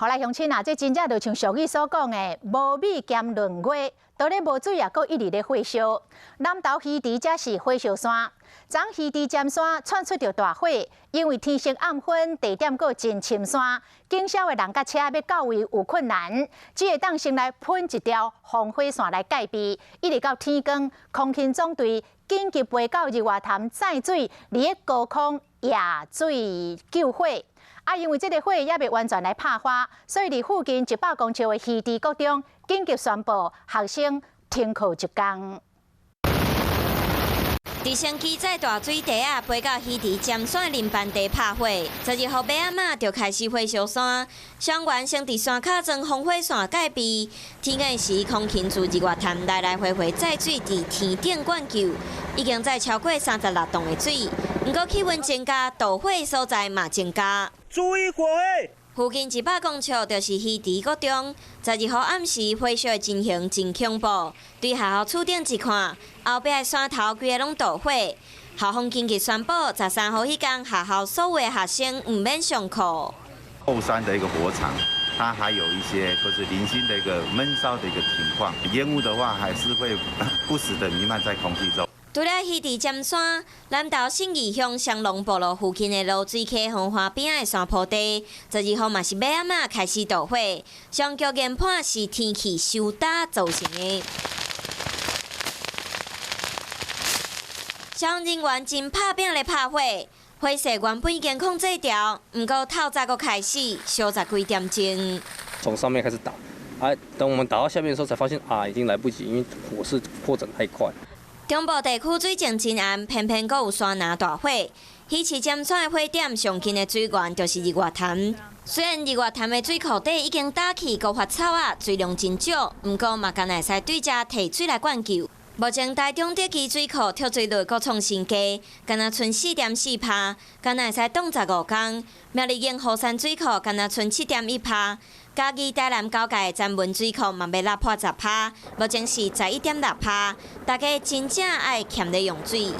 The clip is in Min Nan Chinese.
好來，鄉親啊，這真正就像俗語所講的，無米兼論月，倒咧無水也閣一直咧火燒。南投魚池才是火燒山，昨魚池尖山竄出著大火，因為天色暗昏，地點閣真深山，警消的人佮車欲到位有困難，只會當先來噴一條防火線來戒備，一直到天光，空勤總隊緊急飛到日月潭載水，佇咧高空壓水救火。啊，因為這个火猶未完全來拍花，所以佇附近100公尺的魚池國中緊急宣布學生停課一工。直升機載大水袋仔飛到魚池尖山林班地拍火，12號欲暗仔就開始火燒山，消防員先佇山跤裝防火線戒備。天光時，空勤自日月潭來來回回載水佇天頂灌救，已經載超過36噸的水。毋過氣溫增加，導火所在嘛增加。注意火勢！附近100公尺就是魚池國中，12號暗時火燒的情形真恐怖。對學校厝頂一看，後壁的山頭規个攏著火。校方緊急宣布，13號彼工學校所有的學生毋免上課。後山的一個火場，它還有一些就是零星的一個悶燒的一個情況，煙霧的話還是會不時的彌漫在空氣中。除了魚池尖山，南投信義鄉雙龍部落附近的濁水溪紅花邊的山坡地，12號嘛是欲暗仔開始著火，上局研判是天氣傷焦造成的。消防人員真拍拚咧拍火，火勢原本已經控制牢，毋過透早閣開始燒十幾點鐘。從上面開始打，啊，等我們打到下面的時候，才發現啊，已經來不及，因為火勢擴展太快。中部地區水情真絚，偏偏閣有山林大火。魚池尖山的火點上近的水源就是日月潭。雖然日月潭的水庫底已經打起高發草仔，水量真少，毋過嘛敢若會使對遮提水來灌救。目前台中德基水庫蓄水率閣創新低，敢若賰4.4%，敢若會使擋15工。苗栗鶯鵠山水庫敢若賰7.1%，嘉義台南交界的曾文水庫嘛欲落破10%，目前是11.6%。大家真正愛儉咧用水。